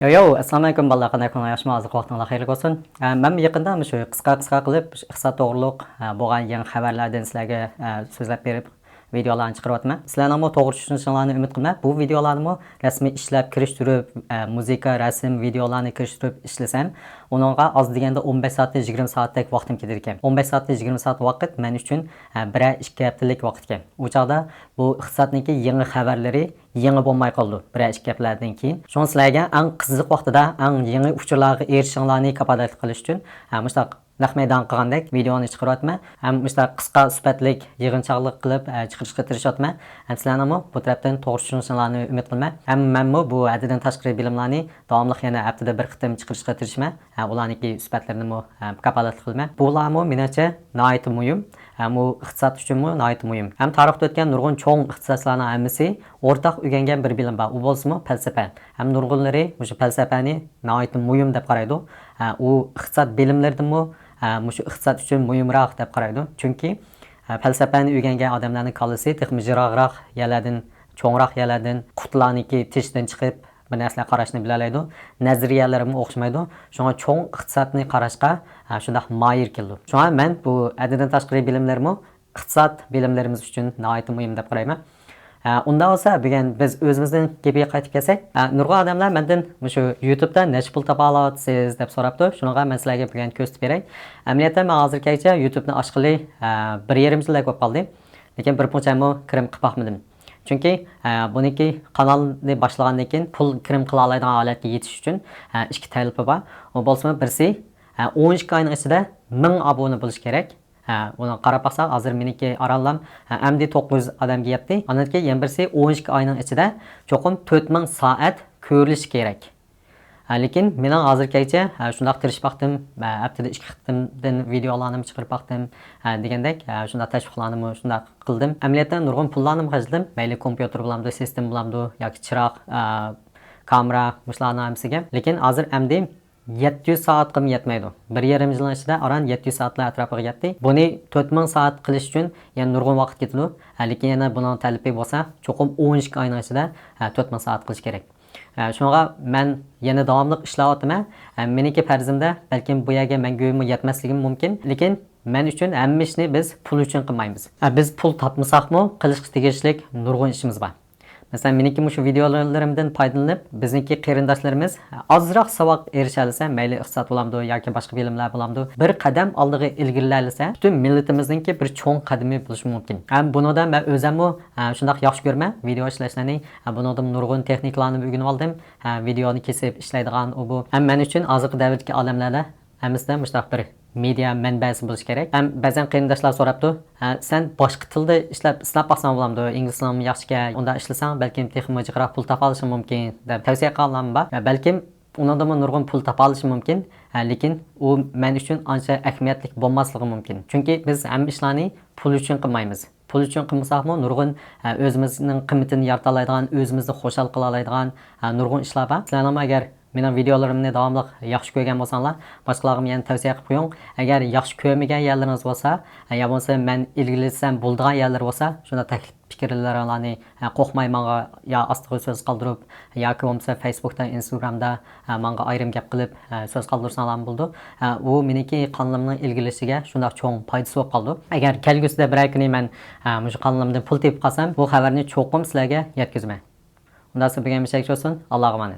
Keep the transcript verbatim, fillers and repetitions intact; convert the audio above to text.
يو يو، ئەسسالامۇ ئەلەيكۇم بالىلار، قانداق ئەھۋالىڭلار، ياخشىمۇ؟ ھازىرقى ۋاقتىڭلار خەيرلىك بولسۇن. ئە، مەن يېقىندا مۇشۇ قىسقا قىسقا قىلىپ ئىقتىساد توغرۇلۇق، ئە، بولغان يېڭى خەۋەرلەردىن سىلەرگە، ئە، سۆزلەپ بېرىپ ۋىدېئولارنى چىقىرىۋاتىمەن. سىلەرنىڭمۇ توغرا چۈشىنىشىڭلارنى ئۈمىد قىلىمەن. بۇ ۋىدېئولارنىمۇ رەسمىي ئىشلەپ كىرىشتۈرۈپ، ئە، مۇزىكا، رەسىم، ۋىدېئولارنى كىرىشتۈرۈپ ئىشلىسەم، ئۇنىڭغا ئاز دېگەندە ئون بەش سائەتتىن يىگىرمە سائەتتەك ۋاقتىم كېتىدىكەن. ئون بەش سائەتتىن يىگىرمە سائەت ۋاقىت مەن ئۈچۈن، ئە، بىرەر ئىككى ھەپتىلىك ۋاقىتكەن. ئۇ چاغدا بۇ ئىقتىسادنىڭكى يېڭى خەۋەرلىرى يېڭى بولماي قالىدۇ بىرەر ئىككى ھەپتىلەردىن كېيىن. شۇڭا سىلەرگە ئەڭ قىزىق ۋاقتىدا ئەڭ يېڭى ئۇچۇرلارغا ئېرىشىشىڭلارنى كاپالەتلىك قىلىش ئۈچۈن، ھە، مۇشۇنداق نەق مەيدان قىلغاندەك ۋىدېئونى چىقىرىۋاتىمەن. ھەم مۇشۇنداق قىسقا سۈپەتلىك يىغىنچاقلىق قىلىپ، ھە، چىقىرىشقا تىرىشىۋاتىمەن. ھەم سىلەرنىڭمۇ بۇ تەرەپتىن توغرا چۈشىنىشىڭلارنى ئۈمىد قىلىمەن. ھەم مەنمۇ بۇ ھەددىدىن تاشقىرى بىلىملارنى داۋاملىق يەنە ھەپتىدە بىر قېتىم چىقىرىشقا تىرىشىمەن. ھە، ئۇلارنىڭكى سۈپەتلىرىنىمۇ، ھە، كاپالەتلىك قىلىمەن. بۇلارمۇ مېنىڭچە ناھايىتى مۇھىم. ھەم ئۇ ئىقتىساد ئۈچۈنمۇ ناھايىتى مۇھىم. ھەم تارىختا ئۆتكەن نۇرغۇن چوڭ ئىقتىسادچىلارنىڭ ھەممىسى ئورتاق ئۆگەنگەن بىر بىلىم بار. ئۇ بولسىمۇ پەلسەپە. ھەم نۇرغۇنلىرى مۇشۇ پەلسەپەنى ناھايىتى مۇھىم دەپ قارايدۇ. ھە، ئۇ ئىقتىساد بىلىملىرىدىنمۇ، ھە، مۇشۇ ئىقتىساد ئۈچۈن مۇھىمراق دەپ قارايدۇ. چۈنكى، ھە، پەلسەپەنى ئۆگەنگەن ئادەملەرنىڭ كاللىسى تېخىمۇ يىراقراق يەرلەردىن، چوڭراق يەرلەردىن، قۇتلارنىڭكى تېشىدىن چىقىپ، بىر نەرسىلەر قاراشنى بىلەلەيدۇ. نەزەرىيەلىرىمۇ ئوخشىمايدۇ. شۇڭا چوڭ ئىقتىسادنى قاراشقا، ھە، شۇنداق ماھىر كېلىدۇ. شۇڭا مەن بۇ ھەددىدىن تاشقىرى بىلىملىرىمۇ ئىقتىساد بىلىملىرىمىز ئۈچۈن ناھايىتى مۇھىم دەپ قارايمەن. ھە، ئۇنداق بولسا بۈگۈن بىز ئۆزىمىزنىڭ گېپىگە قايتىپ كەلسەك، ھە، نۇرغۇن ئادەملەر مەندىن مۇشۇ يۇتۇبتا نەچچە پۇل تاپالاۋاتىسىز دەپ سوراپتۇ. شۇنىڭغا مەن سىلەرگە بۈگۈن كۆرسىتىپ بېرەي. ئەمەلىيەتتە مەن ھازىرغىچە يۇتۇبنى ئاچقىلى، ھە، بىر يېرىم يىلدەك بولۇپ قالدى. لېكىن بىر پۇنچەمۇ كىرىم قىلىپ باقمىدىم. چۈنكى، ھە، بۇنىڭكى قانالنى باشلىغاندىن كېيىن پۇل كىرىم قىلالايدىغان ھالەتكە يېتىش ئۈچۈن، ھە، ئىككى تەلىپى بار. ئۇ بولسىمۇ بىرسى، ھە، ئون ئىككى ئاينىڭ ئىچىدە مىڭ ئابۇنە بولۇش كېرەك. ھە، ئۇنى قاراپ باقساق، ھازىر مېنىڭكى ئارانلام، ھە، ئەمدى توققۇز يۈز ئادەمگە يەتتى. ئاندىن كېيىن يەنە بىرسى ئون ئىككى ئاينىڭ ئىچىدە چوقۇم تۆت مىڭ سائەت كۆرۈلۈشى كېرەك. ھە، لېكىن مېنىڭ ھازىرغىچە، ھە، شۇنداق تىرىشىپ باقتىم، ھە، ھەپتىدە ئىككى قېتىمدىن ۋىدېئولارنىمۇ چىقىرىپ باقتىم، ھە، دېگەندەك، ھە، شۇنداق تەشۋىقلارنىمۇ شۇنداق قىلدىم. ئەمەلىيەتتە نۇرغۇن پۇللارنىمۇ خەجلىدىم. مەيلى كومپيۇتېر بولامدۇ، سىستېما بولامدۇ ياكى چىراغ، ھە، كامېرا، مۇشۇلارنىڭ ھەممىسىگە. لېكىن ھازىر ئەمدى يەتتە يۈز سائەتقىمۇ يەتمەيدۇ. بىر يېرىم يىلنىڭ ئىچىدە ئاران يەتتە يۈز سائەتلەر ئەتراپىغا يەتتى. بۇنى تۆت مىڭ سائەت قىلىش ئۈچۈن يەنە نۇرغۇن ۋاقىت كېتىدۇ. ھە، لېكىن يەنە بۇنىڭ تەلىپى بولسا، چوقۇم ئون ئىككى ئاينىڭ ئىچىدە، ھە، تۆت مىڭ سائەت قىلىش كېرەك. ھە، شۇڭا مەن يەنە داۋاملىق ئىشلەۋاتىمەن. ھە، مېنىڭكى پەرىزىمدە بەلكىم بۇ يەرگە مەڭگۈمۇ يەتمەسلىكىم مۇمكىن. لېكىن مەن ئۈچۈن ھەممە ئىشنى بىز پۇل ئۈچۈن قىلمايمىز. ھە، بىز پۇل تاپمىساقمۇ قىلىشقا تېگىشلىك نۇرغۇن ئىشىمىز بار. مەسىلەن، مېنىڭكى مۇشۇ ۋىدېئولىرىمدىن پايدىلىنىپ، بىزنىڭكى قېرىنداشلىرىمىز ئازراق ساۋاق ئېرىشەلىسە، مەيلى ئىقتىساد بولامدۇ ياكى باشقا بىلىملەر بولامدۇ، بىر قەدەم ئالدىغا ئىلگىرىلەلىسە، پۈتۈن مىللىتىمىزنىڭكى بىر چوڭ قەدىمى بولۇشى مۇمكىن. ھەم بۇنىڭدا مەن ئۆزەممۇ، ھە، شۇنداق ياخشى كۆرىمەن ۋىدېئو ئىشلەشلەرنى. ھە، بۇنىڭدىن نۇرغۇن تېخنىكىلارنى ئۆگىنىۋالدىم. ھە، ۋىدېئونى كېسىپ ئىشلەيدىغان ئۇ بۇ. ھەم مەن ئۈچۈن ھازىرقى دەۋردىكى ئادەملەردە ھەممىسىدە مۇشۇنداق بىر مېدىا مەنبەسى بولۇشى كېرەك. ھەم بەزەن قېرىنداشلار سوراپتۇ، ھە، سەن باشقا تىلدا ئىشلەپ، سىناپ باقساڭ بولامدۇ؟ ئىنگلىزىڭمۇ ياخشىكەن، ئۇنداق ئىشلىسەڭ بەلكىم تېخىمۇ جىقراق پۇل تاپالىشىڭ مۇمكىن، دەپ تەۋسىيە قىلغانلارمۇ بار. ھە، بەلكىم ئۇنىڭدىنمۇ نۇرغۇن پۇل تاپالىشىم مۇمكىن. ھە، لېكىن ئۇ مەن ئۈچۈن ئانچە ئەھمىيەتلىك بولماسلىقى مۇمكىن. چۈنكى بىز ھەممە ئىشلارنى پۇل ئۈچۈن قىلمايمىز. پۇل ئۈچۈن قىلمىساقمۇ نۇرغۇن، ئە، ئۆزىمىزنىڭ قىممىتىنى يارىتالايدىغان، ئۆزىمىزنى خۇشال قىلالايدىغان، ئە، نۇرغۇن ئىشلار بار. سىلەرنىڭمۇ ئەگەر مېنىڭ ۋىدېئولىرىمنى داۋاملىق ياخشى كۆرگەن بولساڭلار، باشقىلارغىمۇ يەنە تەۋسىيە قىلىپ قويۇڭ. ئەگەر ياخشى كۆرمىگەن يەرلىرىڭىز بولسا، ئە، يا بولمىسا مەن ئىلگىرىلىسەم بولىدىغان يەرلىرى بولسا، شۇنداق تەكلىپ پىكىرلىرىڭلارنى، ئە، قورقماي ماڭا يا ئاستىغا سۆز قالدۇرۇپ، ياكى بولمىسا فېيسبۇكتا، ئىنستاگرامدا، ئە، ماڭا ئايرىم گەپ قىلىپ، ئە، سۆز قالدۇرساڭلارمۇ بولىدۇ. ئە، ئۇ مېنىڭكى قانىلىمنىڭ ئىلگىرىلىشىگە شۇنداق چوڭ پايدىسى بولۇپ قالىدۇ. ئەگەر كەلگۈسىدە بىرەر كۈنى مەن، ئە، مۇشۇ قانىلىمدىن پۇل تېپىپ قالسام، بۇ خەۋەرنى چوقۇم سىلەرگە يەتكۈزىمەن. ئۇنداق بولسا بۈگۈن بۇ يەرگىچە بولسۇن. ئاللاغا ئامانەت.